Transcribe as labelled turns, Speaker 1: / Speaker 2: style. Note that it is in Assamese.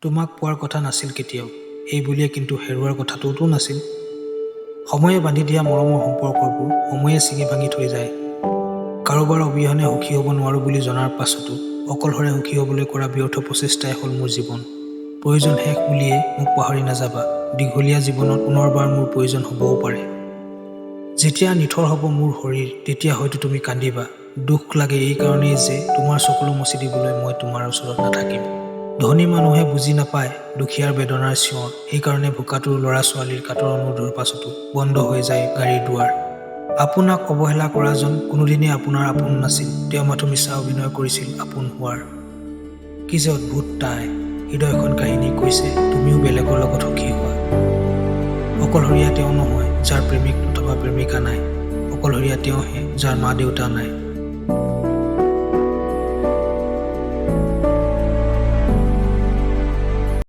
Speaker 1: তোমাক পোৱাৰ কথা নাছিল কেতিয়াও, এই বুলিয়ে কিন্তু হেৰুৱাৰ কথাটোতো নাছিল। সময়ে বান্ধি দিয়া মৰমৰ সম্পৰ্কবোৰ সময়ে ছিঙি ভাঙি থৈ যায়। কাৰোবাৰ অবিহনে সুখী হ'ব নোৱাৰোঁ বুলি জনাৰ পাছতো অকলশৰে সুখী হ'বলৈ কৰা ব্যৰ্থ প্ৰচেষ্টাই হ'ল মোৰ জীৱন। প্ৰয়োজন শেষ বুলিয়েই মোক পাহৰি নাযাবা, দীঘলীয়া জীৱনত পুনৰবাৰ মোৰ প্ৰয়োজন হ'বও পাৰে। যেতিয়া নিথৰ হ'ব মোৰ শৰীৰ, তেতিয়া হয়তো তুমি কান্দিবা। দুখ লাগে এইকাৰণেই যে তোমাৰ চকুলো মচি দিবলৈ মই তোমাৰ ওচৰত নাথাকিম। ধনী মানুহে বুজি নাপায় দুখীয়াৰ বেদনাৰ চিঞৰ, সেইকাৰণে ভোকাতুৰ ল'ৰা ছোৱালীৰ কাতৰ অনুৰোধৰ পাছতো বন্ধ হৈ যায় গাড়ীৰ দুৱাৰ। আপোনাক অৱহেলা কৰাজন কোনোদিনেই আপোনাৰ আপোন নাছিল, তেওঁ মাথো মিছা অভিনয় কৰিছিল আপোন হোৱাৰ। কি যে অদ্ভুত তাই! হৃদয়খন কাহিনী কৈছে, তুমিও বেলেগৰ লগত সুখী হোৱা। অকলশৰীয়া তেওঁ নহয় যাৰ প্ৰেমিক অথবা প্ৰেমিকা নাই, অকলশৰীয়া তেওঁহে যাৰ মা দেউতা নাই।